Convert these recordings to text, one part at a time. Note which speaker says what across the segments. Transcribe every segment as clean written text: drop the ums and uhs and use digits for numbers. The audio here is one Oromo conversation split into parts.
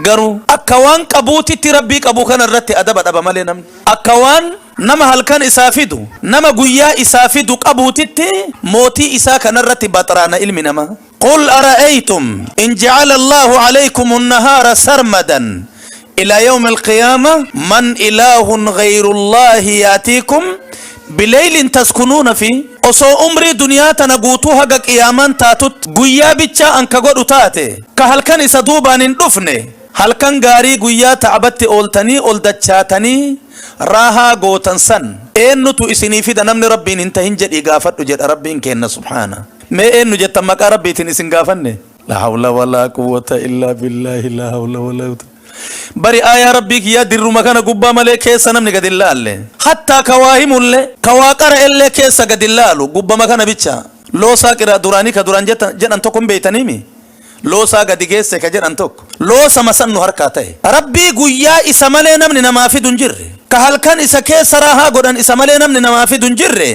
Speaker 1: Garuu akka waan qabuutitti Rabbii qabu kana irratti adaba dhaba malee namni. Akka waan nama halkan isaa fidu, nama guyyaa isaa fidu qabuutitti mootii isaa kana irratti baxraana ilmi namaa. Qul ara'aytum in ja'ala Allaahu alaykum an-nahaara sarmadan ilaa yawmi al-qiyaama man ilaahun ghayru Allaahi ya'tiikum bileylin taskunuuna fi. Osoo umrii duniyaa tana guutuu haga qiyaamaan taatutti guyyaa bichaa an ka godhu taate, ka halkan isa duubaan hin dhufne, halkan gaarii guyyaa ta'abatti ooltanii ol dachaatanii raahaa gootan san eennutu isinii fida namni Rabbiin hin tahin jedhii gaafadhu jedha Rabbiin keenna subhaana. Mee eennu jettan maqaa Rabbiitiin isin gaafanne? La hawla walaa quwwata illaa billaahi la hawla walaa quwwata. Bari aayaa Rabbii kiyyaa dirruma kana gubbaa malee keessa namni gad hin laalle. Hattaa ka waa himullee, ka waa qara'ellee keessa gad hin laalu gubbama kana bicha. Loosaa qiraa duraanii ka duraan jedhan tokko hin beeytaniimi? Loosaa gadi geesse ka jedhan tokko. Loosama san nu harkaa tahe. Rabbii guyyaa isa malee namni namaa fidu hin jirre, ka halkan isa keessa raahaa godhan isa malee namni namaa fidu hin jirre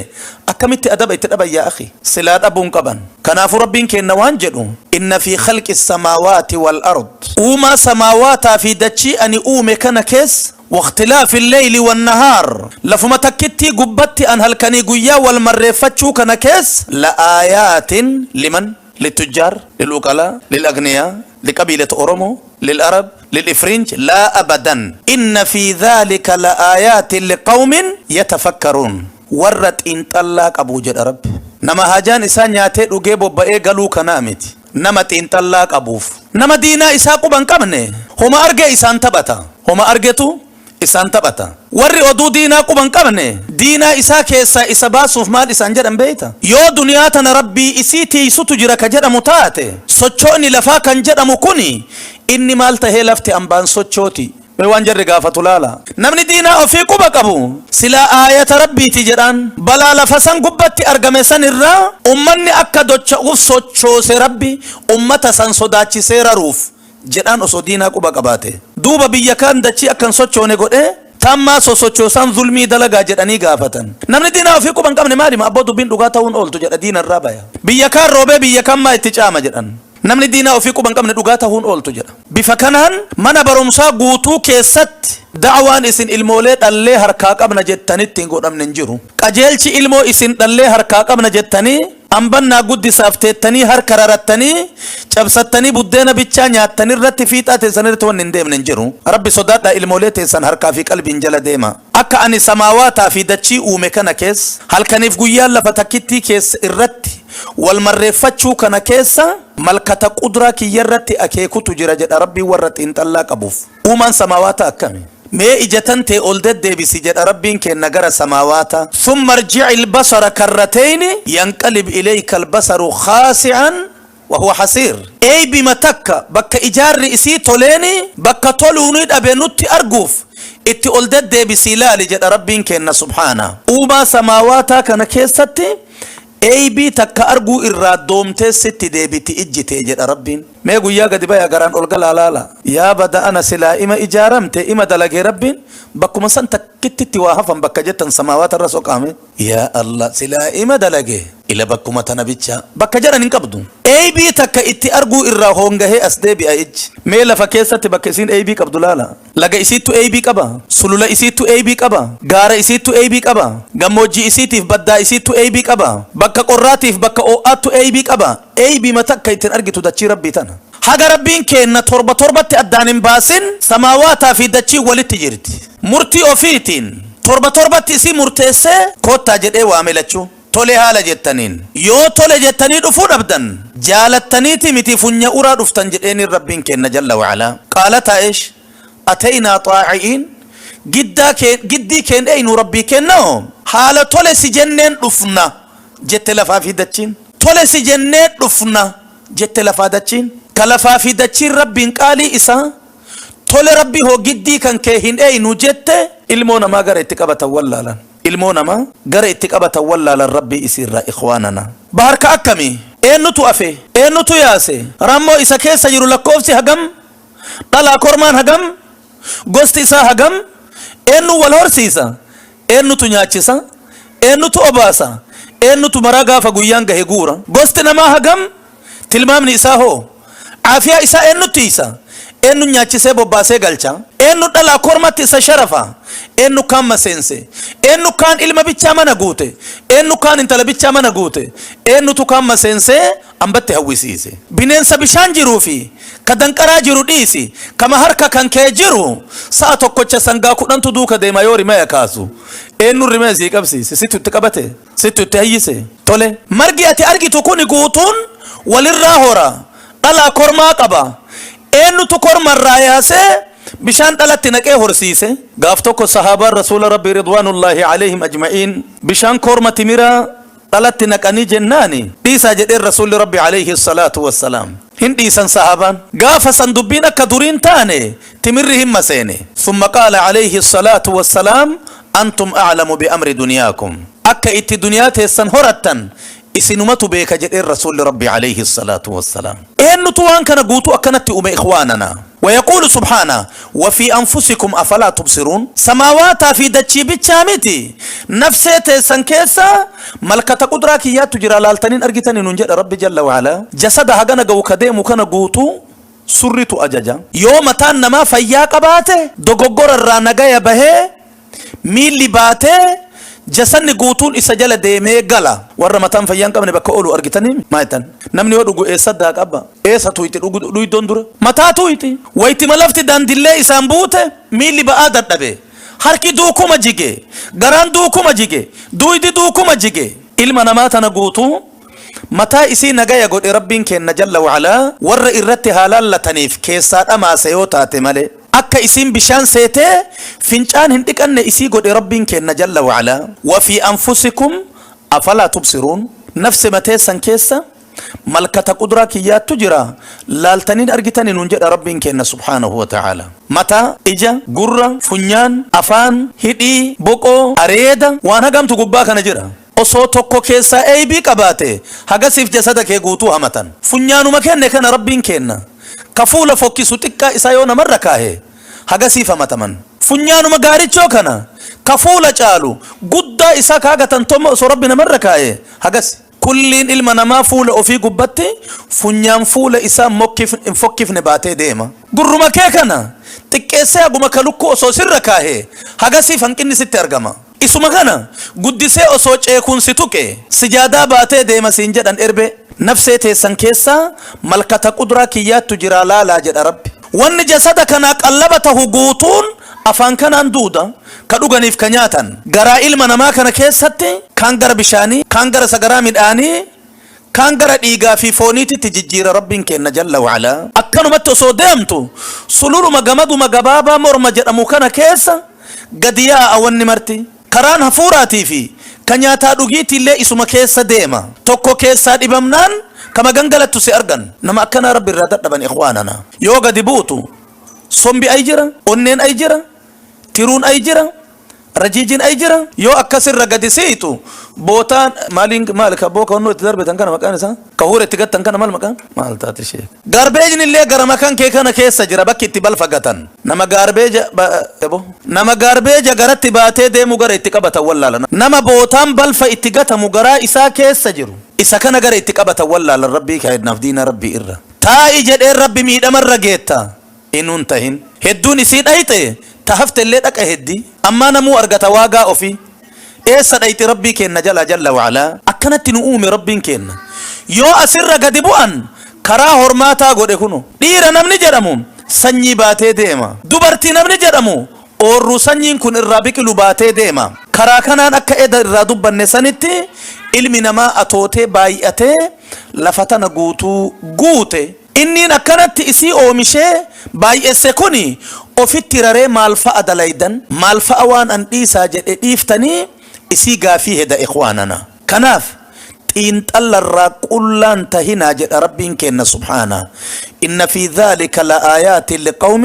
Speaker 1: akkamitti adaba itti dhaban yaa akhi? Silaa dhabuu hin qaban. Kanaafuu Rabbiin keenna waan jedhu, Inna fii khalqi samaawaati wal ard, uumaa samaawaataa fi dachii ani uume kana keessa, wakhtilaafi leyli wan nahaar, lafuma takkittii gubbatti an halkanii guyyaa wal marreeffachuu kana keessa, la aayaatin liman? Littujjaar, lil-uqalaa, lil-agniyaa, liqabiilati Oromoo, lil-arab, lil-ifrinj, laa abadan. Inna fii dhaalika la aayaatin liqawmin yatafakkaruun. Warra xiinxallaa qabu jedha Rabbi. Nama haajaan isaa nyaatee dhugee bobba'ee galuu kanaa miti. Nama xiinxallaa qabuuf. Nama diinaa isaa quba hin qabne homa argee isaan taphata. Homa argetu isaan taphata. Warri oduu diinaa quba hin qabne diinaa isaa keessaa isa baasuuf maal isaan jedhan beeyta? Yoo duniyaa tana Rabbii isii tiiysutu jira ka jedhamu taate, socho'ni lafaa kan jedhamu kuni inni maal tahee lafti ambaan sochooti? Mee waan jarri gaafatu laala. Namni diinaa ofii quba qabu silaa aayata Rabbiiti jedhaan. Balaa lafa san gubbatti argame san irraa ummanni akka docha'uuf sochoose Rabbi ummata san sodaachisee raruuf jedhaan osoo diinaa quba qabaate. Duuba biyya kaan dachii akka hin sochoone godhee taan maa sosochoosaan zulmii dalagaa jedhanii gaafatan. Namni diinaa ofii quba hin qabne maal hima abboo dubbiin dhugaa ta'uun ooltu jedha diina irraa baya. Biyya kaan roobee biyya kaan maa itti caama jedhan. Namni diinaa ofii quba hin qabne dhugaa tahuun ooltu jedha. Bifa kanaan mana barumsaa guutuu keessatti da'waan isin ilmoolee dhallee harkaa qabna jettanitti hin godhamne hin jiru. Qajeelchi ilmoo isin dhallee harkaa qabna jettanii ambannaa guddisaaf teettanii harka rarattanii cabsattanii buddeena bichaa nyaattanirratti fiixaa teessanirratti wanni hin deemne hin jiru. Rabbi sodaadhaa ilmoolee teessan harkaa fi qalbiin jala deemaa. Akka ani samaawaataa fi dachii uume kana keessa halkaniif guyyaan lafa takkittii keessa irratti wal marreeffachuu kana keessa malkata qudraa kiyyarratti akeekutu jira jedha Rabbiin warra xiinxallaa qabuuf. Uumaan samaawaataa akkami? Mee ija tantee ol deddeebisi jedha Rabbiin keenna gara samaawaataa. Thumma irji'il basara karrateyni yanqalib ileykal basaru khaasi'an wa huwa hasiir. Eeybima takka bakka ijaarri isii toleeni bakka toluunii dhabe nutti arguuf itti ol deddeebisii laali jedha Rabbiin keenna subhaana. Uumaa samaawaataa kana keessatti Eeybii takka arguu irraa doomtee sitti deebiti ijji tee jedha Rabbiin. Mee guyyaa gadi bayaa garaan ol galaa laalaa. Yaa bada ana silaa ima ijaaramte ima dalagee Rabbiin bakkuma san takkittitti waa hafan bakka jettan samaawaata irra soqaa mee. Yaa Allah silaa ima dalage ila bakkuma tana bichaa bakka jedhan hin qabdu. Eeybii takka itti arguu irraa hoongahee as deebi'a ijji. Mee lafa keessatti bakka isiin eeybii qabdu laalaa. Laga isiittu eeybii qaba? Sulula isiittu eeybii qaba? Gaara isiittu eeybii qaba? Gammoojjii isiitiif baddaa isiittu eeybii qaba? Bakka qorraatiif bakka oo'aattu eeybii qaba? Eeybiima takka itti hin argitu dachii Rabbii tana. Haga Rabbiin keenna torba torbatti addaan hin baasin samaawaataa fi dachiin walitti jirti. Murtii ofiitiin torba torbatti isii murteessee koottaa jedhee waame lachuu. Tole haala jettaniin. Yoo tole jettanii dhufuu dhabdan, jaalattaniitii mitii funya uraa dhuftan jedheeniin Rabbiin keenna jalla wa'alaa. Qaalataa eesh? Ateynaa xaa'i'iin? Giddaa kee, giddii keen eeynu Rabbii keenna'oo? Haala tole si jenneen dhufna jette lafaa fi dachiin. Tole si jennee dhufna jette lafaa dachiin. Ka lafaa fi dachiin Rabbiin qaalii isaa tole Rabbi hoo giddii kan kee hin eeynu jette ilmoo namaa gara itti qabatan wallaalan. Ilmoo namaa gara itti qabatan wallaalan Rabbii isii irraa ikhwaanana. Bahar ka akkami? Eennutu afe? Eennutu yaase? Raammoo isa keessa jiru lakkoofsi hagam? Dhalaa kormaan hagam? Gosti isaa hagam? Eennu wal horsiisa? Eennutu nyaachisa? Eennutu obaasa? Eennutu maraa gaafa guyyaan gahe guura? Gosti namaa hagam? Tilmaamni isaa hoo? Aafiyaa isaa eennutti tiiysa? Eenyu nyaachisee bobbaasee galcha? Eenyu dhalaa kormatti isa sharafa? Eenyu kaan maseense? Eenyu kaan ilma bichaa mana guute? Eenyu kaan intala bichaa mana guute? Eenyutu kaan maseensee ambatti hawwisiise? Bineensa bishaan jiruu fi ka danqaraa jiru dhiisi, kama harka kan kee jiru sa'a tokkocha sangaa 10tu duuka deema yoo rimaya kaasu. Eenyu rimaya sii qabsiise? Situ itti qabate? Situ itti hayyise? Tole. Margi ati argitu kuni guutuun walirraa hora. Dhalaa kormaa qaba. Eenyutu kormarraa yaasee bishaan dhalatti naqee horsiise? Gaaf tokko sahaabaan Rasuula Rabbii ridwaanullaahi alayhim ajma'iin bishaan korma timiraa dhalatti naqanii jennaani, dhiisaa jedheen Rasuulli Rabbi alayhi salaatu wassalaam. Hin dhiisan sahaabaan. Gaafa san dubbiin akka duriin taane, timirri hin maseene. Summa qaala alayhi salaatu wassalaam, antum a'lamu bi amri duniyaakum. Akka itti duniyaa teessan horattan isinumatu beeka jedheen Rasuulli Rabbi alayhi salaatu wassalaam. Eenyutu waan kana guutuu akkanatti uume, ikhwaanana? ويقول سبحانه: وفي أنفسكم أفلا تبصرون. Samaawaataa fi dachii bichaa miti, nafsee teessan keessa malkata qudraa kiyyaattu jira, laaltaniin argitanii nun jedha Rabbi jalla wa'ala. Jasada hagana ga'u ka deemu kana guutuu surritu ajaja. Yoo mataan namaa fayyaa qabaate, dogoggora irraa nagaya bahee, miilli baatee, jasanni guutuun isa jala deemee gala. Warra mataan fayyaa hin qabne bakka oolu argitanii maa jettan? Namni yoo dhugu eessa daa qaba? Eessa tuyxi dhuydoon dura? Mataa tuyxi. Wayitima lafti daandillee isaan buute, miilli ba'aa dadhabe, harki duukuma jige, garaan duukuma jige, duydi duukuma jige. Ilma namaa tana guutuu mataa isii nagaya godhe Rabbiin kenna jalla wa'alaa. Warra irratti haa laallataniif keessaa dhamaase yoo taate malee, akka isiin bishaan seetee fincaan hin dhiqanne isii godhe Rabbiin kenna jalla wa'alaa. وفي أنفسكم أفلا تبصرون. Nafse mateessan keessa malkata qudraa kiyyaattu jira, laaltaniin argitanii nun jedha Rabbiin kenna subhaanahu wa ta'ala. Mataa, ija, gurra, funyaan, afaan, hidhii, boqoo, areeda, waan hagamtu gubbaa kana jira. Osoo tokko keessaa eeybii qabaate, hagasiif jasada kee guutuu hamatan. Funyaanuma kenne kana Rabbiin kenna ka fuula fokkisu xiqqaa isaa yoo namarra kaahe, hagasiif hamataman. Funyaanuma gaarichoo kana ka fuula caalu guddaa isaa kaagatan tomma osoo Rabbi namarra kaahe, hagas kulliin ilma namaa fuula ofii gubbatti funyaan fuula isaa hin fokkifne baatee deema. Gurruma kee kana xiqqeessee haguma ka lukkuu osoo sirra kaahe, hagasiif hanqinni sitti argama. Isuma kana guddisee osoo ceekuun si tuqe, sijaadaa baatee deema siin jedhan erbe. Nafsee teessan keessaa malkata qudraa kiyyaattu jira, laalaa jedha Rabbi. Wanni jasada kanaa qallaba tahu guutuun afaan kanaan duuda, ka dhuganiif ka nyaatan. Garaa ilma namaa kana keessatti kaan gara bishaanii, kaan gara sagaraa midhaanii, kaan gara dhiigaa fi fooniititti jijjiira Rabbiin kenna jalla wa'alaa. Akkanumatti osoo deemtu, sululuma gamaduma gabaabaa morma jedhamu kana keessa gadi yaa'a wanni marti. Karaan hafuuraatii fi ka nyaataa dhugiitiillee isuma keessa deema. Tokko keessaa dhibamnaan kama gangalattu si argan. Nama akkanaa Rabbi irraa dadhaban, ikhwaanana. Yoo gadi buutu, sombi ay jira, onneen ay jira, tiruun ay jira, rajiijin ay jira. Yoo akkasirra gadi siitu, bootaan maaliin maal ka booka onnoo itti darbetan kana, maqaan isaa ka huura itti gattan kana maal maqaan maal taate ishee? Garbageni illee gara makan kee kana keessa jira, bakki itti balfa gatan. Nama garbage, nama garbage garatti baatee deemu gara itti qabatan wallaalan. Nama bootaan balfa itti gatamu garaa isaa keessa jiru, isa kana gara itti qabatan wallaalan. Rabbii kaa'ednaaf diina Rabbii irra taa'i jedheen Rabbi miidhamarra geetta inuun tahin. Hedduun isii dhayxe, ta hafte illee dhaqa heddi. Ammaa namuu argata waagaa ofii. Eessa dhayxi Rabbii kenna jala jalla wa'alaa? Akkanatti nu uume Rabbiin kenna. Yoo asirra gadi bu'an, karaa hormaataa godhe. Kunu dhiira namni jedhamu sanyii baatee deema, dubartii namni jedhamu oorruu sanyiin kun irraa biqilu baatee deema. Karaa kanaan akka eda irraa dubbanne sanitti ilmi namaa atootee baay'atee lafa tana guutuu guute. Inniin akkanatti isii oomishee baay'esse kuni ofitti raree maal fa'a dalaydan, maal fa'a waan an dhiisaa jedhe dhiiftanii isii gaafii heda, ikhwaanana. Kanaaf xiinxallarraa qullaan tahinaa jedha Rabbiin kenna subhaana. إن في ذلك لآيات لقوم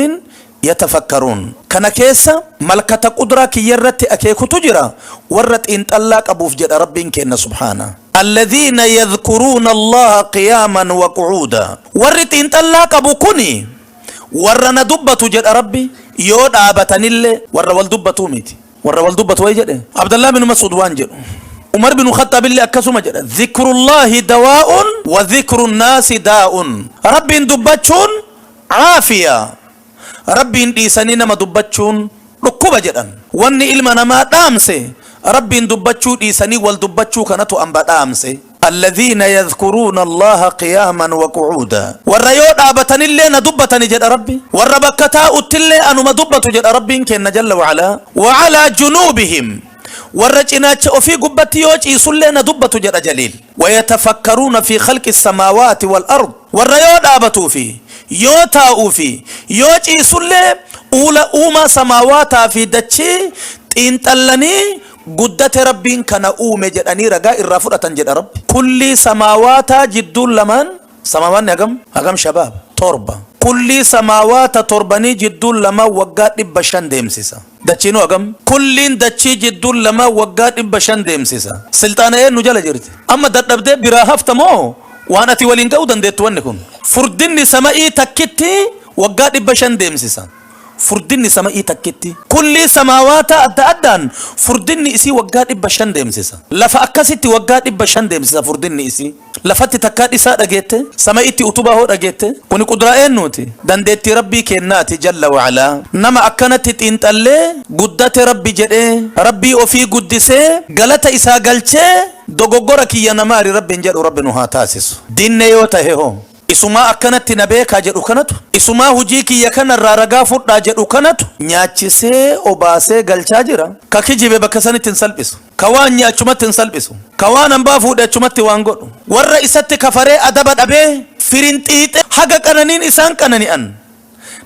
Speaker 1: يتفكرون. Kana keessa malkata qudraa kiyya irratti akeekutu jira warra xiinxallaa qabuuf jedha Rabbiin kenna subhaana. الذين يذكرون الله قياما وقعودا. Warri xiinxallaa qabu kuni warra na dubbatu jedha Rabbi yoo dhaabatanillee. Warra wal dubbatuu miti, warra wal dubbatu way jedhe. Abdallah bin Mas'ud waan jedhu, Umar bin Khattaab illee akkasuma jedha: ذكر الله دواء وذكر الناس داء. Rabbiin dubbachuun caafiya. Rabbiin dhiisanii nama dubbachuun dhukkuba jedhan. Wanni ilma namaa dhaamse, Rabbiin dubbachuu dhiisanii wal dubbachuu kanatu amba dhaamse. Alladhiina yadhkuruuna Allaha qiyaaman wa qu'uuda. Warra yoo dhaabatanillee na dubbatani jedha Rabbi. Warra bakka taa'uttillee anuma dubbatu jedha Rabbiin keenna jalla wa alaa. Wa alaa junuubihim. Warra cinaacha ofii gubbatti yoo ciisullee na dubbatu jedha Jaliil. Wa yatafakkaruuna fi khalqi samaawaati wal ard. Warra yoo dhaabatuu fi yoo taa'uu fi yoo ciisullee uula uumaa samaawaataa fi dachii xiinxallanii guddate Rabbiin kana uume jedhanii ragaa irraa fudhatan jedha Rabbi. Kullii samaawaataa jidduun lamaan, samaawaanni hagam? Hagam shabaab? 7. Kullii samaawaata torbanii jidduun lamaan waggaa 500 deemsisa. Dachiinuu hagam? Kulliin dachii jidduun lamaan waggaa 500 deemsisa. Silxaana eenyu jala jirti? Amma dadhabdee biraa hafta moo waan ati waliin ga'uu dandeettu wanni kun? Furdinni sama'ii takkitti waggaa 500 deemsisa. Furdinni sama'ii takkitti. Kullii samaawaataa adda addaan furdinni isii waggaa 500 deemsisa. Lafa akkasitti waggaa 500 deemsisa furdinni isii. Lafatti takkaa dhisaa dhageette? Sama'itti utubaa hoo dhageette? Kuni qudraa eennuuti? Dandeettii Rabbii keennaati jalla wa'alaa. Nama akkanatti xiinxallee guddate Rabbi jedhee, Rabbii ofii guddisee, galata isaa galchee dogoggora kiyya na maari Rabbiin jedhu Rabbi nu haa taasisu. Dinne yoo tahe hoo? Isumaa akkanatti na beekaa jedhu kanatu, isumaa hujii kiyya kanarraa ragaa fudhaa jedhu kanatu nyaachisee obaasee galchaa jira. Ka kijibe bakka sanitti hin salphisu. Ka waanye achumatti hin salphisu. Ka waan hambaa fuudhe achumatti waan godhu. Warra isatti kafaree adaba dhabee firinxiixee haga qananiin isaan qanani'an.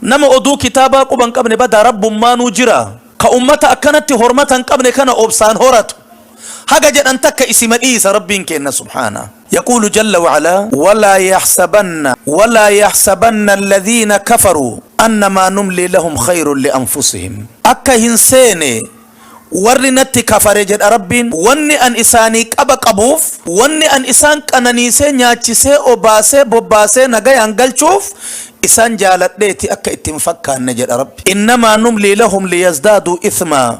Speaker 1: Nama oduu kitaabaa quba hin qabne badaa Rabbummaanuu jira. Ka ummata akkanatti hormata hin qabne kana obsaan horatu. Haga jedhan takka isima dhiisa Rabbiin keenna subhaana. Yaquulu jalla wa'alaa, walaa yaxsabanna walaa yaxsabanna alladhiina kafaruu annamaa numlii lahum khayrun li'anfusihim. Akka hin seene warri natti kafare jedha Rabbiin, wanni an isaanii qaba qabuuf, wanni an isaan qananiisee nyaachisee obaasee bobbaasee nagayaan galchuuf isaan jaaladheeti akka itti hin fakkaanne jedha Rabbi. Innamaa numlii lahum liyazdaaduu ithmaa.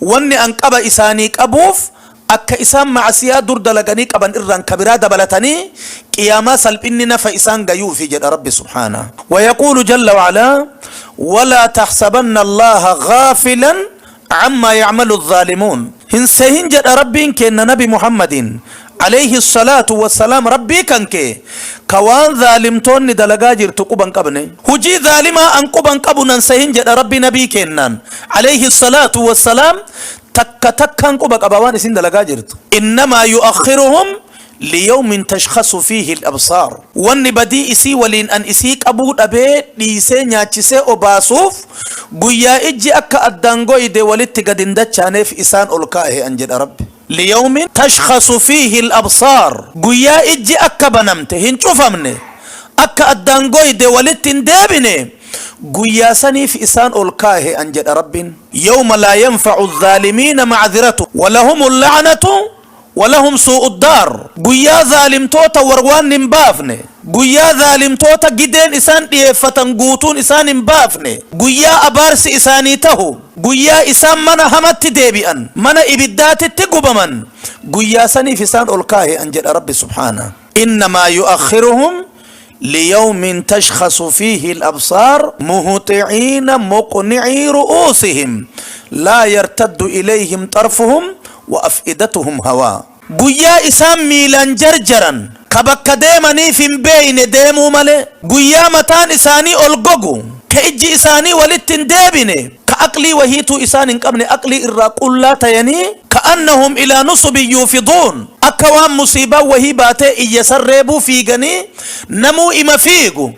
Speaker 1: Wanni an qaba isaanii qabuuf akka isaan ma'asiyaa dur dalaganii qaban irraan ka biraa dabalatanii qiyaamaa salphinni nafa isaan gayuufi jedha Rabbi subhaana. Wayaquulu jalla wa'alaa, walaa taxsabanna Allaaha gaafilan ammaa ya'malu zaalimuun. Hin sehin jedha Rabbiin keenna Nabi Muhammadiin alayhi salaatu wassalaam, Rabbii kan kee ka waan zaalimtoonni dalagaa jirtu quba hin qabne. Hujii zaalimaa an quba hin qabu nan sehin jedha Rabbi Nabii keennaan alayhi salaatu wassalaam, takka takkaan quba qaba waan isin dalagaa jirtu. Innamaa yu'akhiruhum liyawmin tashkhasu fiihi al-absaar. Wanni badii isii waliin an isii qabuu dhabee dhiisee nyaachisee obaasuuf guyyaa ijji akka addaan goyde walitti gad hin dachaaneef isaan ol kaahe an jedha Rabbi. Liyawmin tashkhasu fiihi al-absaar. Guyyaa ijji akka banamte hin cufamne, akka addaan goyde walitti hin deebine, guyyaa saniif isaan ol kaahe an jedha Rabbiin. Yawma laa yanfa'u adh-dhaalimiina ma'dhiratuhum wa lahumu al-la'natu wa lahum suu'u ad-daar. Guyyaa zaalimtoota warwaanni hin baafne, guyyaa zaalimtoota gideen isaan dhiyeeffatan guutuun isaan hin baafne, guyyaa abaarsi isaanii tahu, guyyaa isaan mana hamatti deebi'an, mana ibiddaatitti gubaman, guyyaa saniif isaan ol kaahe an jedha Rabbi subhaana. Innamaa yu'akhiruhum liyawmin tashkhasu fiihi al-absaar muhxi'iina muqni'ii ru'uusihim laa yartaddu ilayhim xarfuhum wa af'idatuhum hawaa. Guyyaa isaan miilaan jarjaran, ka bakka deemaniif hin beeyne deemuu malee, guyyaa mataan isaanii ol gogu, ka ijji isaanii walitti hin deebine, ka aqlii wahiituu isaan hin qabne aqlii irraa qullaa tayanii, ka'annahum ilaa nusubin yuufiduun, akka waan musiibaan wahii baatee iyya san reebuu fiiganii namuu ima fiigu,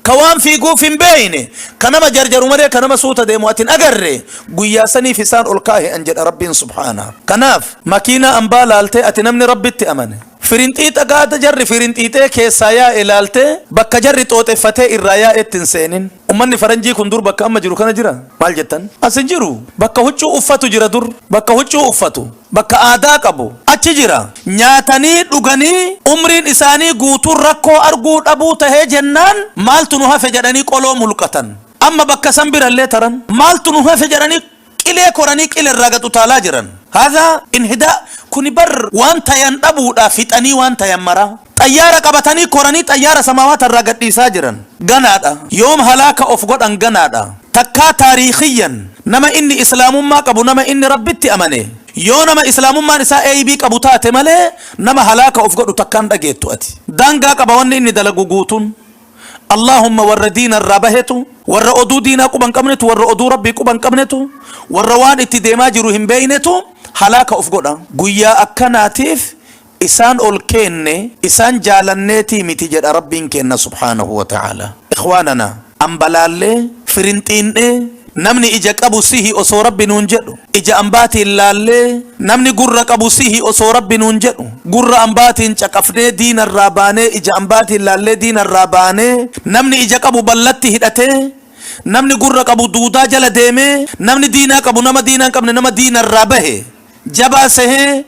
Speaker 1: ka waan fiiguuf hin beeyne, ka nama jarjaru malee ka nama suuta deemu ati hin agarre, guyyaa saniif isaan ol kaahe an jedha Rabbiin subhaana. Kanaaf makiinaa ambaa laaltee ati namni Rabbitti amane firinxiixa gaada jarri firinxiixee keessaa yaa'e laaltee bakka jarri xooxeffatee irraa yaa'etti hin seenin. Ummanni faranjii kun dur bakka amma jiru kana jira? Maal jettan? As hin jiru. Bakka huccuu uffatu jira dur. Bakka huccuu uffatu. Bakka aadaa qabu. Achi jira. Nyaatanii dhuganii umriin isaanii guutuun rakkoo arguu dhabuu tahee jennaan maaltu nu hafe jedhanii qoloo mulqatan. Amma bakka san birallee taran. Maaltu nu hafe jedhanii qilee koranii qile irraa gad utaalaa jiran. Haadha inhidaa kuni bar waan tayan dhabuudha fixanii waan tayan maraa. Xayyaara qabatanii koranii xayyaara samaawaata irraa gad dhiisaa jiran. Ganaadha. Yoom halaaka of godhan ganaadha. Takkaa taariikiyyan nama inni islaamummaa qabu, nama inni Rabbitti amane, yoo nama islaamummaan isaa eeybii qabu taate malee, nama halaaka of godhu takkaan dhageettu ati. Daangaa qaba wanni inni dalagu guutuun. Allaahumma warra diina irraa bahetu, warra oduu diinaa quba hin qabnetu, warra oduu Rabbii quba hin qabnetu, warra waan itti deemaa jiru hin beeynetu halaaka of godha. Guyyaa akkanaatiif isaan ol keenne, isaan jaalanneetii miti jedha Rabbiin keenna subhaanahu wa ta'aalaa. Ikhwaanana, ambalaallee, firinxiin'ee, namni ija qabu sihi osoo Rabbi nuun jedhu, ija ambaatiin laallee, namni gurra qabu sihi osoo Rabbi nuun jedhu, gurra ambaatiin caqafnee diinarraa baanee, ija ambaatiin laallee diinarraa baanee, namni ija qabu ballatti hidhatee, namni gurra qabu duudaa jala deemee, namni diinaa qabu nama diinaa hin qabne, nama diinarraa bahe jabaa sehee.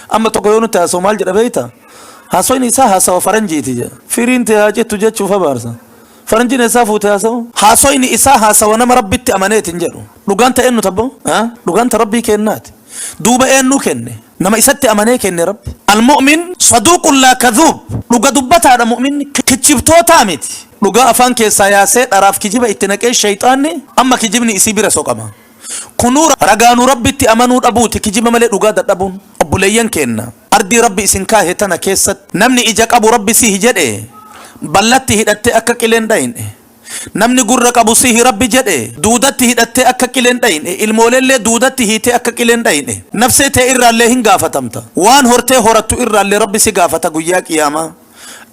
Speaker 1: Amma tokko yoo nutti haasa'u maal jedha beekta? Haasoyni isaa haasawa faranjiiti jedha. Firiin tee haa cittu jechuuf abaarsa. Faranjiin eessaa fuute haasa'u? Haasoyni isaa haasawa nama Rabbitti amaneeti hin jedhu. Dhugaan ta eennu tabbo? Dhugaan ta Rabbii keennaati. Duuba eennu kenne? Nama isatti amanee kenne Rabbi. Al-mu'min saduuqun laa kadhuub. Dhuga dubbataadha mu'minni. Kichibtootaa miti. Dhugaa afaan keessaa yaasee dharaaf kijiba itti naqee shayxaanni amma kijibni isii bira soqama. Kunuu ragaa nu Rabbitti amanuu dhabuuti, kijiba malee dhugaa dadhabuun. Obboleeyyan keenna, ardii Rabbi isin kaahe tana keessatti namni ija qabu Rabbi sihi jedhe ballatti hidhattee akka qileen dhayne. Namni gurra qabu sihi Rabbi jedhe duudatti hidhattee akka qileen dhayne. Ilmooleellee duudatti hiitee akka qileen dhayne. Nafsee tee irraallee hin gaafatamta. Waan hortee horattu irraallee Rabbi si gaafata guyyaa qiyaamaa.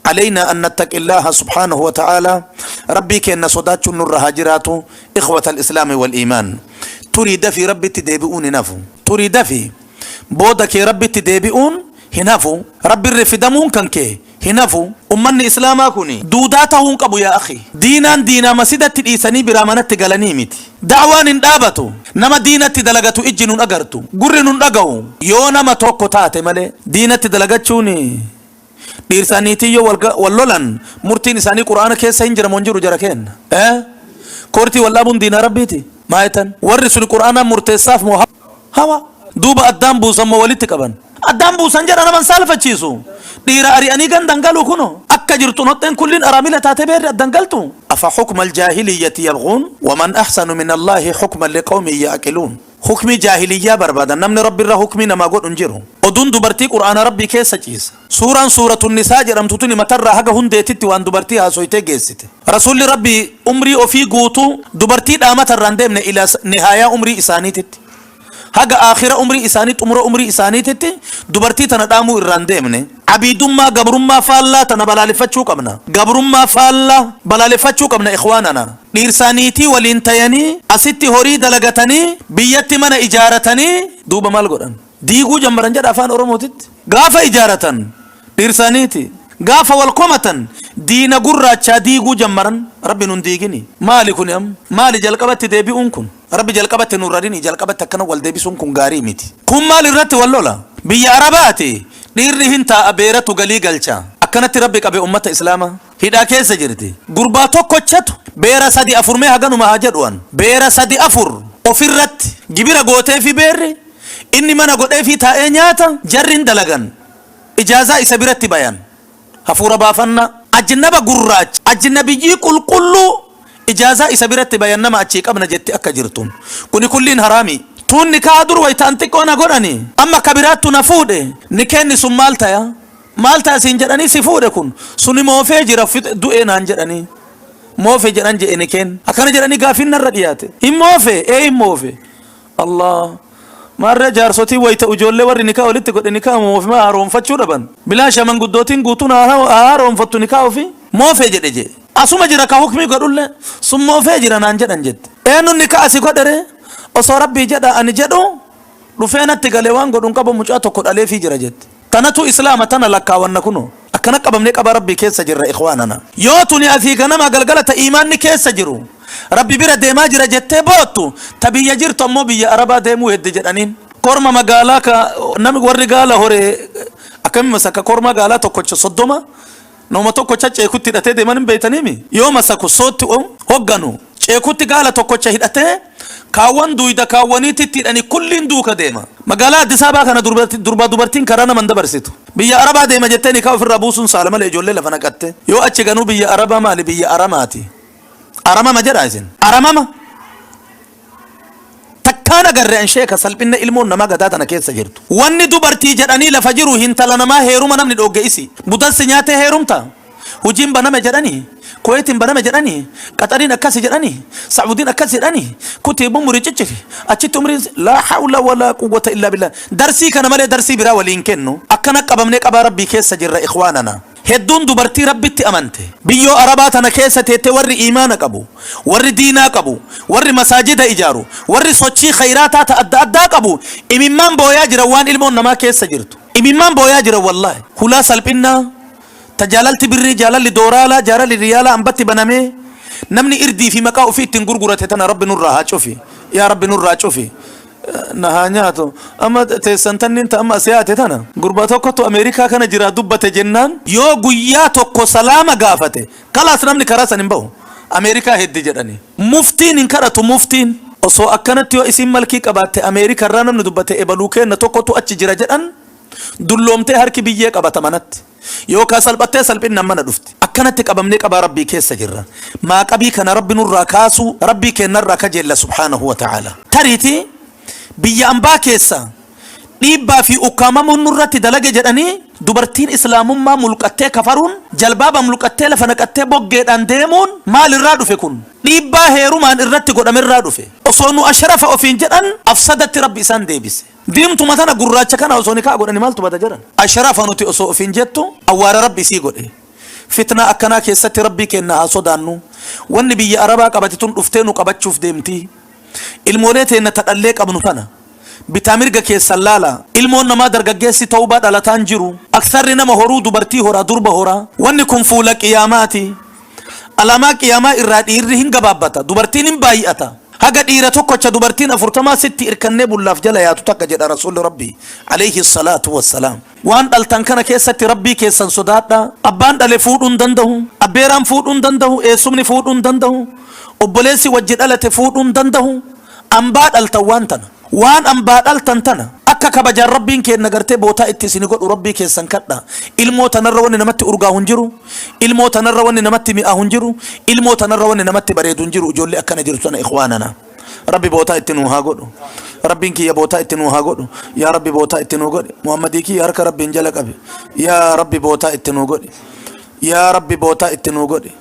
Speaker 1: Aleynaa an nattaqillaaha subhaanahu wa ta'aalaa, Rabbii keenna sodaachuun nurra haa jiraatu. Ikhwata al-islaami wal iimaan, turii dafii Rabbitti deebi'uun hin hafu. Turii dafii booda kee Rabbitti deebi'uun hin hafu. Rabbirri fidamuun kan kee hin hafu. Ummanni islaamaa kuni duudaa tahuu hin qabu, yaa akhi. Diinaan diinaa masidatti dhiisanii biraa manatti galanii miti. Da'waan hin dhaabatu. Nama diinatti dalagatu ijji nun agartu, gurri nun dhaga'u, yoo nama tokko taate malee. Diinatti dalagachuun, dhiirsaa niitii yoo wal lolan murtiin isaanii Qur'aana keessa hin jira moo hin jiru jara keenna? Eh? Koortii wal dhaabuun diinaa Rabbiiti? Maa jettan? Warri suni Qur'aanaan murteessaaf moo hawa? Duuba addaan buusan moo walitti qaban? Addaan buusan jedha, nama hin saalfachiisu. Dhiira ari'anii gandan galu kuno. Akka jirtuun hoxxeen kulliin araamila taatee beerri addan galtu. Afa hukma aljaahiliyyati yabghuun waman ahsanu min Allaahi hukman liqawmin ya'qiluun. Hukmii jaahiliyyaa barbaadan. Namni Rabbirra hukmii namaa godhu hin jiru. Oduun dubartii Qur'aana Rabbii keessa ciisa. Suuraan Suuratu Nisaa jedhamtu tuni matarraa haga hundeetitti waan dubartii haasoytee geessite. Rasuulli Rabbii umrii ofii guutuu dubartii dhaamata irraa hin deemne, ilaa nihaayaa umrii isaaniititti. Haga aakhira umrii isaanii, xumura umrii isaaniititti dubartii tana dhaamuu irraa hin deemne. Abiidummaa, gabrummaa faallaa tana balaaleffachuu qabna. Gabrummaa faallaa balaaleffachuu qabna, ikhwaanana. Dhiirsaa niitii waliin tayanii asitti horii dalagatanii biyyatti mana ijaaratanii duuba maal godhan? Diiguu jammaran jedha afaan Oromootitti. Gaafa ijaaratan dhiirsaa niitii gaafa wal komatan diina gurraachaa diiguu jammaran. Rabbi nun diigini. Maali kuni amma? Maali jalqabatti deebi'uun kun? Rabbi jalqabatti nun rarini, jalqabatti akkana wal deebisuun kun gaarii miti. Kun maal irratti wal lola? Biyya Arabaati dhiirri hin taa'a, beeratu galii galcha. Akkanatti Rabbi qabe ummata Islaamaa. Hidhaa keessa jirti. Gurbaa tokkochatu beera sadi afur, mee haganuma haa jedhu an. Beera sadi afur ofirratti gibira gooteefi, beerri inni mana godheefii taa'ee nyaata, jarri hin dalagan. Ijaazaa isa biratti bayan. Hafuura baafannaa. Ajnaba gurraacha, ajnabiyyii qulqulluu ijaazaa isa biratti bayan, nama achii qabna jetti akka jirtuun. Kuni kulliin haraamii. Tuun nikaa dur wayta an xiqqoo na godhani, amma ka biraattu na fuudhe, nikeenni sun maal taya? Maal taya siin jedhanii si fuudhe kun suni moofee jira, du'ee naan jedhanii. Moofe jedhan je'e nikeen. Akkana jedhanii gaafiin narra dhiyaate. Hin moofe? Ee, hin moofe. Allah. Maarree jaarsotiin wayta ijoollee warri nikaa walitti godhe nikaa moofe maa haroomfachuu dhaban? Bilaasha manguddootiin guutuun haa haroomfattu nikaa ofii. Moofee jedhe jee. Asuma jira ka hukmii godhullee, sun moofee jira naan jedhan jette. Eenyuun nikaa asii godhere? Osoo Rabbii jedha ani jedhu dhufee natti galee, waan godhu hin qabu, mucaa tokko dhaleefii jira jette. Tanatu Islaama tana lakkaawanna kunoo. Akkana qabamnee qabaa Rabbii keessa jirra, ikhwaanana. Yoo tuni asii ganama galgala ta iimaanni keessa jiru Rabbi bira deemaa jira jettee boottu, ta biyya jirtu ammoo biyya Arabaa deemuu heddi jedhaniin. Korma magaalaa ka nami warri gaala hore akkami masaka korma gaalaa tokkocha 30 nama tokkocha ceekutti hidhatee deeman hin beeytaniimi? Yoo masaku sootti hogganu ceekutti gaala tokkocha hidhatee, kaawwan duuyda kaawwaniititti hidhanii kulliin duuka deema. Magaalaa Addis Ababaa kana durbaa dubartiin karaa nama hin dabarsitu. Biyya Arabaa deema jettee nikaa ofirraa buusuun saala malee ijoollee lafa naqatte. Yoo achi ganuu biyya Arabaa maali? Biyya Aramaati. Aramama jedhaa isin. Aramama. Takkaan agarre an sheeka salphinna ilmoon namaa gadaa tana keessa jirtu. Wanni dubartii jedhanii lafa jiru hintala namaa heeruma namni dhoogge isi. Budan si nyaatee heerumta? Hujiin baname jedhanii? Kuweetiin baname jedhanii? Qaxariin akkasi jedhanii? Sa'udiin akkas jedhanii? Kutii bumuri cicciri. Achitti umriin laa hawla walaa quwwata illaa billah. Darsii kana malee darsii biraa waliin kennu. Akkana qabamnee qabaa Rabbii keessa jirra ikhwaanana. Hedduun dubartii Rabbitti amante. Biyyoo Arabaa tana keessa teettee warri iimaana qabu, warri diinaa qabu, warri masaajida ijaaru, warri sochii khayraataa ta adda addaa qabu imimmaan booyaa jiran waan ilmoon namaa keessa jirtu. Imimmaan booyaa jiran wallaahi. Hulaa salphinnaa ta jaalalti birrii, jaalalli dooraalaa, jaalalli riyaalaa ambatti banamee namni irdii fi maqaa ofii ittiin gurgurate tana Rabbi nurraa haa cufi. Yaa Rabbi nurraa cufi. Na haa nyaatu. Amma teessan tanniin ta amma as yaate tana. Gurbaa tokkotu Ameerikaa kana jiraa dubbate jennaan yoo guyyaa tokko salaama gaafate kalaas namni karaa san hin bahu. Ameerikaa heddi jedhani. Muftiin hin kadhatu muftiin. Osoo akkanatti yoo isiin malkii qabaatte Ameerika irraa namni dubbate ebaluu keenna tokkotu achi jira jedhan dulloomtee harki biyyee qabata manatti. Yookaa salphattee salphinnaan mana dhufti. Akkanatti qabamnee qabaa Rabbii keessa jirra. Maaqabii kana Rabbi nurraa kaasuu Rabbii keennarraa kajeella subhaanahu wa ta'aala. Tariitii biyya ambaa keessa dhiibbaa fi ukkaamamuun nurratti dalage jedhanii dubartiin islaamummaa mulqattee kafaruun, jalbaaba mulqattee lafa naqattee boggeedhaan deemuun maalirraa dhufe kun? Dhiibbaa heerumaan irratti godhamerraa dhufe. Osoo nu ashrafa ofiin jedhan afsadatti Rabbi isaan deebise. Diimtuma tana gurraacha kana osoo nikaa godhani maaltu bada jedhan. Ashrafa nuti osoo ofiin jettu awwaara Rabbi isii godhe. Fitnaa akkanaa keessatti Rabbii keenna haa sodaannu. Wanni biyya Arabaa qabate tun dhuftee nu qabachuuf deemti. Ilmoolee teenna ta dhallee qabnu tana bitaa mirga keessan laalaa. Ilmoon namaa dargaggeessi tawbaa dhalataan jiru. Aktharri nama horuu dubartii horaa durba horaa. Wanni kun fuula qiyaamaati. Alaamaa qiyaamaa irraa dhiirri hin gabaabbata, dubartiin hin baay'ata. Haga dhiira tokkocha dubartiin afurtamaa sitti irkannee bullaaf jala yaatu takka jedha Rasuulli Rabbii alayhi salaatu wassalaam. Waan dhaltan kana keessatti Rabbii keessan sodaadhaa. Abbaan dhale fuudhuu hin danda'u, abbeeraan fuudhuu hin danda'u, eessumni fuudhuu hin danda'u, obboleessi wajji dhalate fuudhuu hin danda'u. Ambaa dhaltan waan tana. Waan ambaa dhaltan tana akka kabajaan Rabbiin keenna gartee bootaa itti isini godhu Rabbii keessan kadhaa. Ilmoo tanarra wanni namatti urgaahu hin jiru. Ilmoo tanarra wanni namatti mi'aahu hin jiru. Ilmoo tanarra wanni namatti bareedu hin jiru. Ijoollee akkana jirtu tana ikhwaanana. Rabbi bootaa itti nuu haa godhu. Rabbiin kiyya bootaa itti nuu haa godhu. Yaa Rabbi bootaa itti nuu godhi. Muhammadii kiyya harka Rabbiin jala qabi. Yaa Rabbi bootaa itti nuu godhi. Yaa Rabbi bootaa itti nuu godhi.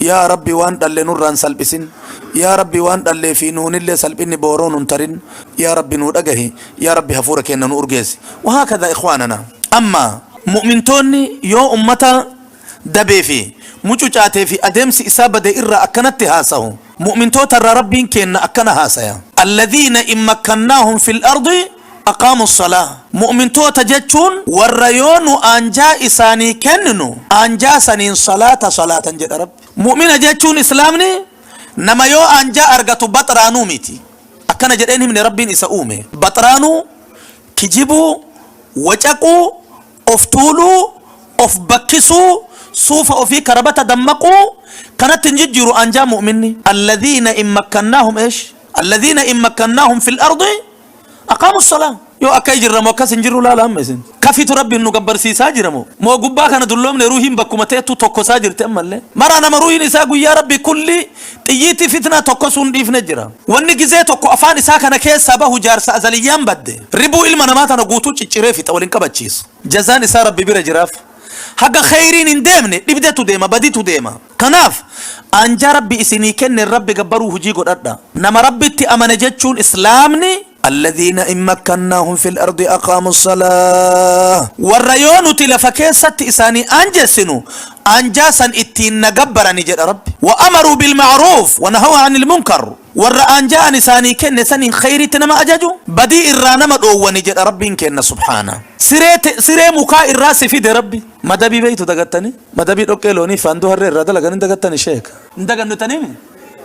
Speaker 1: Yaa Rabbi waan dhalle nurraa hin salphisin. Yaa Rabbi waan dhallee fi nuunillee salphinni booroo nun tarin. Yaa Rabbi nuu dhagahi. Yaa Rabbi hafuura keenna nu urgeessi. Wahaakadha ikhwaanana. Amma mu'mintoonni yoo ummata dabee fi mucucaatee fi adeemsi isaa bade irraa akkanatti haasahu, mu'mintoota irraa Rabbiin keenna akkana haasaya. Alladhiina in makkannaahum fil ardi aqaamu ssalaa. Mu'mintoota jechuun warra yoo nu aanjaa isaanii kenninu aanjaa saniin salaata salaatan jedha Rabbi. Mu'mina jechuun Islaamni nama yoo aanjaa argatu baxraanuu miti. Akkana jedheen himne Rabbiin isa uume. Baxraanuu, kijibuu, wacaquu, of tuuluu, of bakkisuu, suufa ofii karabata dammaquu kanatti hin jijjiiru aanjaa mu'minni. Alladhiina in makkannaahum eesh? Alladhiina in makkannaahum fil ardi aqaamu ssalaa. Yoo akka jirra moo akkas hin jirru laala amma isin. Kafitu Rabbiin nu gabbarsiisaa jira moo? Moo gubbaa kana dulloomne ruuhiin bakkuma teettu tokkosaa jirti ammallee. Maraa nama ruuhiin isaa guyyaa Rabbii kulli xiyyiitii fitnaa tokkosuu hin dhiifne jira. Wanni gizee tokko afaan isaa kana keessaa bahu jaarsa azaliyyaan badde. Ribuu ilma namaa tana guutuu cicciree fixa wal hin qabachiisu. Jazaan isaa Rabbi bira jiraaf. Haga kheyriin hin deemne dhibdetu deema baditu deema. Kanaaf aanjaa Rabbi isinii kenneen Rabbi gabbaruu hujii godhadha. Nama Rabbitti amane jechuun Islaamni Alladhiina in makkannaahum fil ardi aqaamu salaah. Warra yoo nuti lafa keessatti isaanii aanjessinu aanjaa san ittiin na gabbarani jedha Rabbi. Wa amaruu bil ma'ruuf wa nahaw anil munkar. Warra aanjaa an isaanii kenne saniin kheyriitti nama ajaju, badii irraa nama dhoowwani jedha Rabbiin keenna subhaana. Siree te, siree mukaa irraa si fide Rabbi. Madabii beeytu dagattani? Madabii dhoqqee loonii fi faanduu harree irraa dalagan hin dagattani sheeka? Hin dagannu jettaniimi?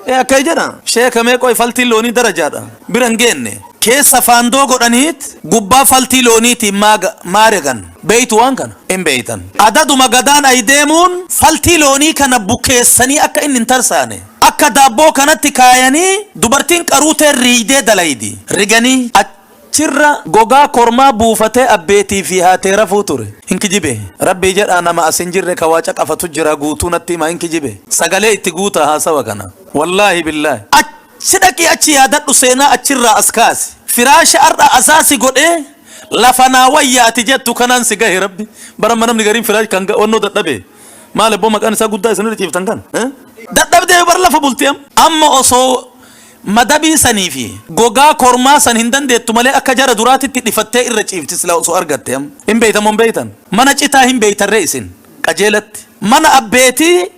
Speaker 1: Ee akkay jedha. Sheeka mee qoy faltiin loonii darajaadha. Bira hin geenne. Keessa faandoo godhaniit gubbaa faltii looniitiin maaga, maaregan. Beeytu waan kana? Hin beeytan. Adaduma gadaan ay deemuun faltii loonii kana bukeessanii akka inni hin tarsaane. Akka daabboo kanatti kaayanii dubartiin qaruutee riiydee dalaydi. Riganii achirra gogaa kormaa buufatee abbeetii fi haatee rafuu ture. Hin kijibe? Rabbii jedhaa nama as hin jirre ka waa caqafatu jira guutuu natti himaa hin kijibe? Sagalee itti guutaa haasawa kana. Wallaahi billaahi. Achi dhaqii achi yaadadhu, seenaa achirraa as kaasi. Firaasha har'a asaasi godhee lafa naa wayya ati jettu kanaan si gahe Rabbi. Bara amma namni gariin firaash kan wannoo dadhabe. Maal ebboo maqaan isaa guddaa isinirra ciiftan kan? Dadhabdee bar lafa bulti amma. Amma osoo madabii sanii fi gogaa kormaa san hin dandeettu malee akka jara duraatitti dhifattee irra ciifti silaa osoo argatte amma. Hin beeytan moo hin beeytan? Mana citaa hin beeytan ree isin qajeelatti. Mana abbeetii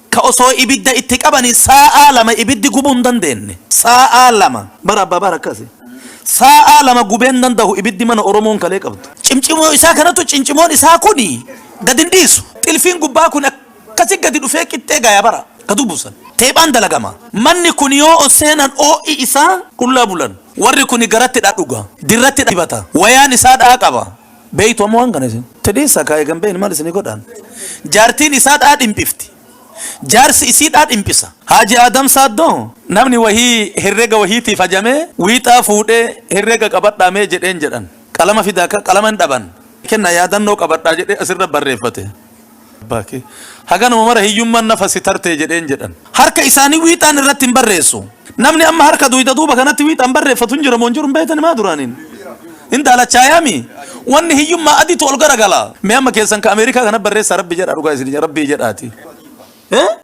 Speaker 1: ka osoo ibidda itti qabanii saa'aa 2 ibiddi gubuu hin dandeenne. Saa'aa 2. Bara abbaa bara akkasi. Saa'aa 2 gubee hin dandahu ibiddi mana Oromoon kalee qabdu. Cimcimoo isaa kanatu cincimoon isaa kuni gad hin dhiisu. Xilfiin gubbaa kun akkasi gadi dhufee qixxee gaya bara ka dubbusan. Teephaan dalagama. Manni kun yoo ol seenan oo'i isaa qullaa bulan. Warri kuni garatti dha dhuga. Dirratti dha dibata. Wayaan isaa dhaa qaba. Beeytu amma waan kana isin. Tedhiisa kaa eegan beeyni maal isinii godhaan. Jaartiin isaa dhaa dhimphifti. Jaarsi isii dhaa dhimphisa. Haaji Aadam Saaddoo namni wahii herrega wahiitiif hajamee wiixaa fuudhee herrega qabadhaa mee jedheen jedhan. Qalama fidaa ka qalama hin dhaban. Kenna yaadannoo qabadhaa jedhee asirra barreeffate. Abbaa kee haganuma mara hiyyummaan nafa si tartee jedheen jedhan. Harka isaanii wiixaan irratti hin barreessu. Namni amma harka duyda duuba kanatti wiixaan barreeffatu hin jira moo hin jiru hin beektani maa duraaniin. Hin daalachaayaami. Wanni hiyyummaa adiitu ol garagala. Mee amma keessan ka Ameerikaa kana barreessaa Rabbi jedha dhugaa isin Rabbii jedhaati.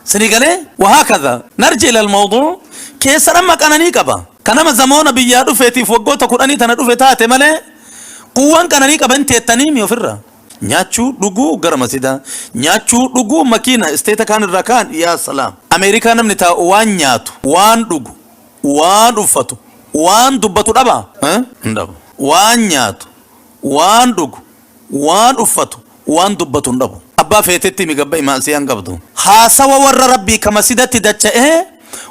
Speaker 1: Sini galee wahaakadha narji ilal mawduu keessan amma qananii qaba. Ka nama zamoona biyyaa dhufeetiif waggoota kudhanii tana dhufe taate malee kuuwwan qananii qaba hin teettanii mi ofirra. Nyaachuu, dhuguu, gara masidaa. Nyaachuu, dhuguu, makiina, isteeta kaan irraa kaan, yaa salaam. Ameerikaa namni taa'u waan nyaatu, waan dhugu, waan uffatu, waan dubbatu dhabaa? Hin dhabu. Waan nyaatu, waan dhugu, waan uffatu, waan dubbatu hin dhabu. Abbaa feetetti himi gabba'i ma'asiyaan qabdu. Haasawa warra Rabbii ka masidatti dacha'ee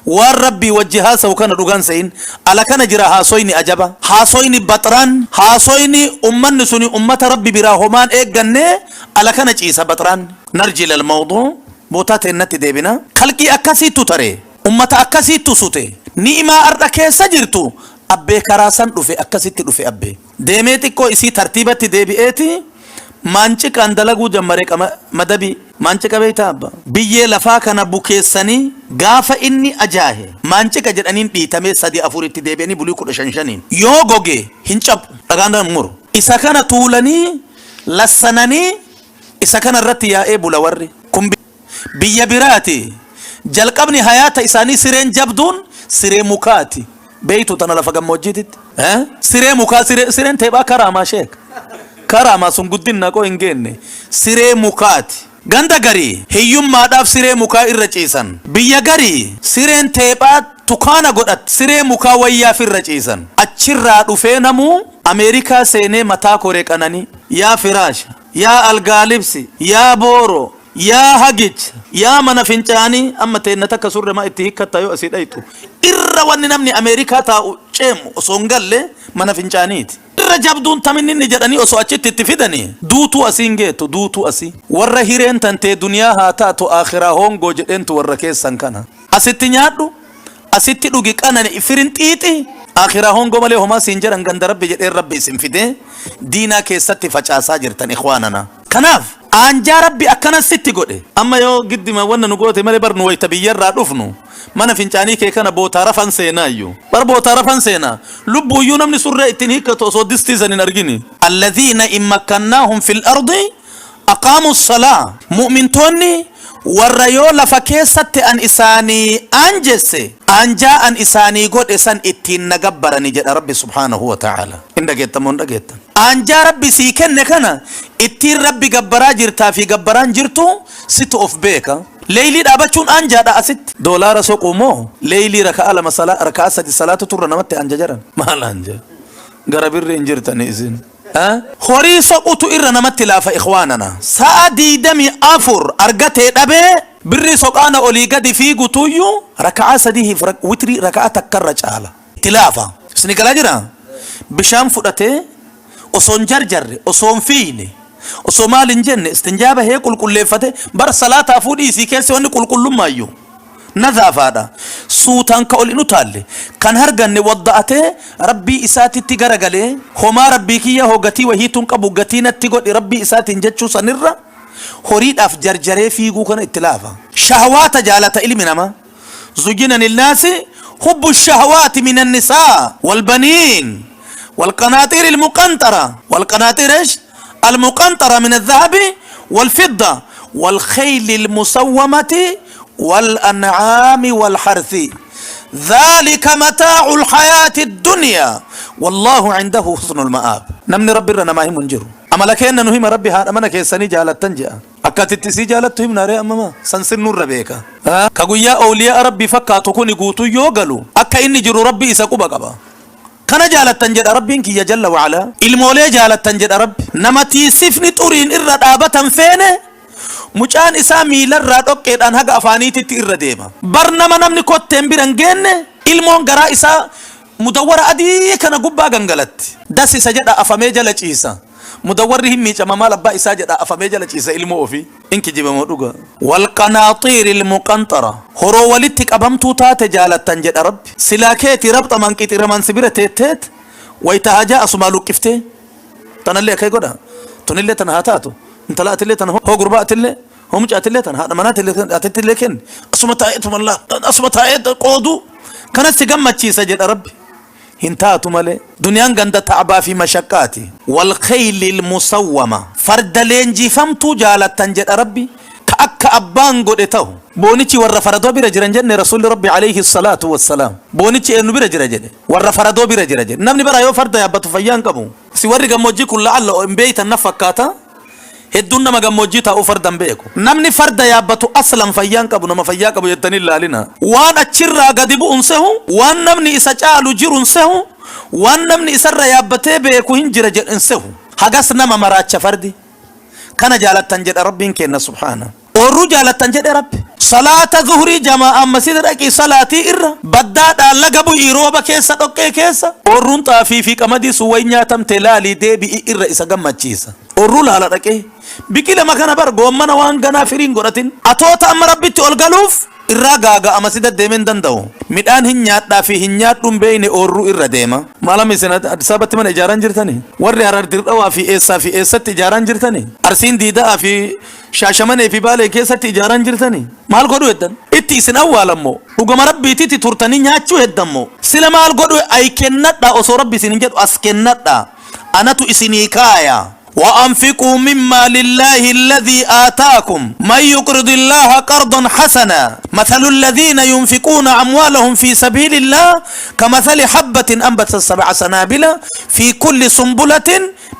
Speaker 1: waan Rabbii wajji haasawu kana dhugaan se'in. Ala kana jira haasoyni ajaba. Haasoyni baxraan, haasoyni ummanni suni ummata Rabbi biraa homaan eeggannee ala kana ciisa baxraan. Narji ilal mawduu, bootaa teennatti deebina. Khalqii akkasiittu tare. Ummata akkasiittu sute. Ni'imaa ar'a keessa jirtu abbee karaa san dhufe akkasitti dhufe abbee. Deemee xiqqoo isii tartiibatti deebi'eeti maanciqaan dalaguu jammare qama madabii. Maanciqa beeytaa abba? Biyyee lafaa kana bukeessanii gaafa inni ajaahe maanciqa jedhaniin dhiitamee sadi afur itti deebi'anii bulii 15 shaniin yoo goge hin caphu dhagaan hin muru. Isa kana tuulanii lassananii isa kana irratti yaa'ee bula warri. Kun biyya biraati. Jalqabni hayaata isaanii sireen jabduun siree mukaati. Beeytu tana lafa gammoojjiititti. Siree mukaa siree sireen teephaa karaamaa sheek. Karaamaa sun guddinna qoo hin geenne. Siree mukaati. Ganda garii hiyyummaadhaaf siree mukaa irra ciisan. Biyya garii sireen teephaa tukaana godhatte siree mukaa wayyaaf irra ciisan. Achirraa dhufee namuu Ameerikaa seenee mataa kore qananii. Yaa firaasha, yaa algaa libsi, yaa booroo, Yaa hagicha, yaa mana fincaanii, amma teenna takka surre maa itti hiikkattaa yoo asii dhayxu. Irra wanni namni Ameerikaa taa'u ceemu osoo hin galle mana fincaaniiti. Irra jabduun taminni inni jedhanii osoo achitti itti fidanii duutuu asii hin geettu, duutuu asii. Warra hireen tantee duniyaa haa taatu aakhiraa hoongoo jedheentu warra keessan kana. Asitti nyaadhu, asitti dhugi qanani'i firinxiixi, aakhiraa hoongoo malee homaa siin jedhan ganda Rabbi jedheen Rabbi isin fidee diinaa keessatti facaasaa jirtan ikhwaanana. Kanaaf aanjaa Rabbi akkana sitti godhe. Amma yoo giddima wanna nu goote malee bar nu wayta biyyarraa dhufnu mana fincaanii kee kana bootaa rafan seenaayyu. Bar bootaa rafan seenaa. Lubbuuyyuu namni surree ittiin hiikkatu osoo distii san hin argini. Alladhiina in makkannaahum fil ardi aqaamu salaa. Mu'mintoonni warra yoo lafa keessatti an isaanii aanjesse aanjaa an isaanii godhe san ittiin na gabbarani jedha Rabbi subhaanahu wa ta'aala. Hin dhageettan moo hin dhageettan? Aanjaa Rabbi sii kenne kana ittiin Rabbi gabbaraa jirtaa fi gabbaraan jirtu situ of beeka. Leeylii dhaabachuun aanjaadha asitti. Doolaara soquu moo leeylii raka'aa lama salaa raka'aa sadi salaatutu irra namatti aanja jaran? Maal aanja? Gara birri hin jirtani isin. Horii soqutu irra namatti laafa ikhwaanana. Sa'a 24 argatee dhabee birrii soqaana olii gadi fiigutuyyuu raka'aa sadihiif witrii raka'aa takka irra caala. Itti laafa. Isini galaa jiraa? Bishaan fudhatee osoo hin jarjarre, osoo hin fiiyne, osoo maal hin jenne istinjaa bahee qulqulleeffate bar salaataafuu dhiisii keessi wanni qulqullummaayyu nadhaafaadha. Suutaan ka ol hin utaalle, kan harganne wadda'atee Rabbii isaatitti garagalee homaa Rabbii kiyya hoo gatii wahiitu hin qabu gatii natti godhi Rabbii isaatiin jechuu sanirra horiidhaaf jarjaree fiiguu kana itti laafa. Shahwaata jaalata ilmi namaa. Zuyyina lilnaasi Hubbu shahawaati min annisaa walbaniin والقناطير المقنطرة والقناطير ايش؟ المقنطرة من الذهب والفضة والخيل المسومة والأنعام والحرث ذلك متاع الحياة الدنيا والله عنده حسن المآب. Namni Rabbi irra namaa himu hin jiru. Amala keenna nu hima Rabbi. Haadha mana keessanii jaalattan je'a. Akka ati isii jaalattu himna ree? Ammama san sirnurra beeka. Ka guyyaa awliyaa Rabbi fakkaatu kuni guutuu yoo galu akka inni jiru Rabbi isa quba qaba. Kana jaalattan jedha Rabbiin kiyya jalla wa'ala. Ilmoolee jaalattan jedha Rabbi. Nama tiisifni xuriin irra dhaabatan feene, mucaan isaa miilarraa dhoqqeedhaan haga afaaniititti irra deema. Bar nama namni kotteen bira hin geenne, ilmoon garaa isaa mudawwara adii kana gubbaa gangalatti. Dasisa jedha, afamee jala ciisa. Mudawwarri hin miicama, maal abbaa isaa jedha, afamee jala ciisa ilmoo ofii. In kijibamoo dhuga? والقناطير المقنطرة, horoo walitti qabamtuu taate jaalattan jedha Rabbi. Silaa keeti rabxaman qixiraman si bira teetteet wayta hajaa asumaa luqqiftee, tanallee akkay godha, tunillee tana haa taatu, intala atillee tana, hoo gurbaa atillee, hoo mucaa atillee tana, haadha manaa atillee kenni, asuma taa'eetuma asuma taa'ee qooduu kanas si gammachiisa jedha Rabbi. Hin taatu malee, duniyaan ganda ta'abaa fi mashaqqaati. والخيل المسومة, farda leenjifamtuu jaalattan jedha Rabbi, ka akka abbaan godhe ta'u. Boonichi warra faradoo bira jiran jenne. Rasuulli Rabbi عليه الصلاة والسلام boonichi eenyu bira jira jedhe? Warra faradoo bira jira jedhe. Namni bara yoo farda yaabbatu fayyaan qabu. Si warri gammoojjii kun la'alla hin beeytan na fakkaata. Hedduun nama gammoojjii taa'uu farda hin beeku. Namni farda yaabbatu aslan fayyaan qabu. Nama fayyaa qabu jettanii ilaalina. Waan achirraa gadi bu'un sehu, waan namni isa caalu jirun sehu, waan namni isarra yaabbatee beeku hin jira jedhin sehu. Hagas nama maraacha fardi. Kana jaalattan jedha Rabbiin kenna subhaana. Oorruu jaalattan jedhe Rabbi. Salaata zuhurii jamaa'aan masjida dhaqii salaatii irra baddaadhaan laga bu'ii rooba keessa, dhoqqee keessa, oorruun xaafii fi qamadii sun way nyaatamte laalii deebi'i irra isa gammachiisa. Oorruu laala dhaqee biqila makana bar goommana waan ganaa firiin godhatin atoota amma Rabbitti ol galuuf irraa gaaga'ama masjida deemee hin danda'u. Midhaan hin nyaadhaa fi hin nyaadhuun beeyne oorruu irra deema. Maalam, isin Addis Ababatti mana ijaaraan jirtani? Warri Harar Dirdhawaa fi eessaa fi eessatti ijaaraan jirtani? Arsiin Diida'aa fi Shaashamanee fi Baalee keessatti ijaaraan jirtani? Maal godhu heddan? Itti isin awwaalammoo? Dhugama Rabbiititti turtanii nyaachuu heddammoo? Sila maal godhu? Ay kennadhaa osoo Rabbi isin hin jedhu, as kennadhaa, anatu isinii kaaya. وأنفقوا مما لله الذي آتاكم. من يقرض الله قرضا حسنا. مثل الذين ينفقون أموالهم في سبيل الله كمثل حبة أنبتت سبع سنابل في كل سنبلة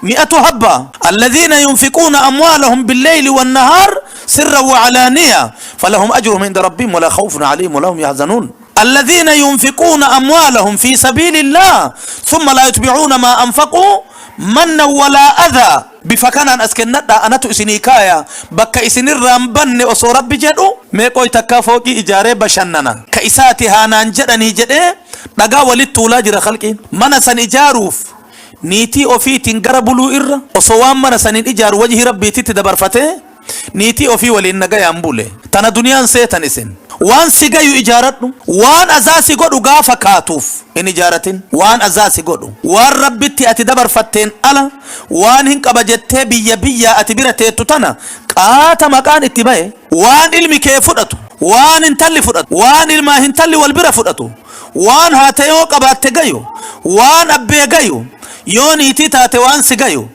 Speaker 1: 100 حبة. الذين ينفقون أموالهم بالليل والنهار سرا وعلانية فلهم أجرهم عند ربهم ولا خوف عليهم ولا هم يحزنون. الذين ينفقون أموالهم في سبيل الله ثم لا يتبعون ما أنفقوا منا ولا أذى. Bifa kanaan as kennadha, anatu isinii kaaya. Bakka isinirraa hin banne osoo Rabbi jedhu, meeqooy takkaa fooqii ijaaree bashannana ka isaati haanaan jedhanii jedhee dhagaa walitti tuulaa jira khalqiin. Mana san ijaaruuf niitii ofiitiin gara buluu irra, osoo waan mana saniin ijaaru wajhi Rabbiititti dabarfatee niitii ofii waliin nagayaan bule. Tana duniyaan seetan isin. Waan si gayu ijaaradhu. Waan azaa si godhu gaafa kaatuuf hin ijaaratin. Waan azaa si godhu, waan Rabbitti ati dabarfatteen ala, waan hin qaba jettee biyya biyyaa ati bira teettu tana qaata maqaan itti bahe, waan ilmi kee fudhatu, waan intalli fudhatu, waan ilmaa hintalli wal bira fudhatu, waan haate yoo qabaatte gayu, waan abbee gayu, yoo niitii taate waan si gayu,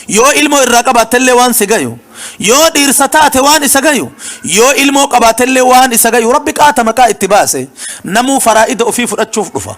Speaker 1: yoo ilmoo irraa qabaattellee waan si gayu, yoo dhiirsa taate waan isa gayu, yoo ilmoo qabaatellee waan isa gayu, Rabbi qaata maqaa itti baase. Namuu faraa'ida ofii fudhachuuf dhufa.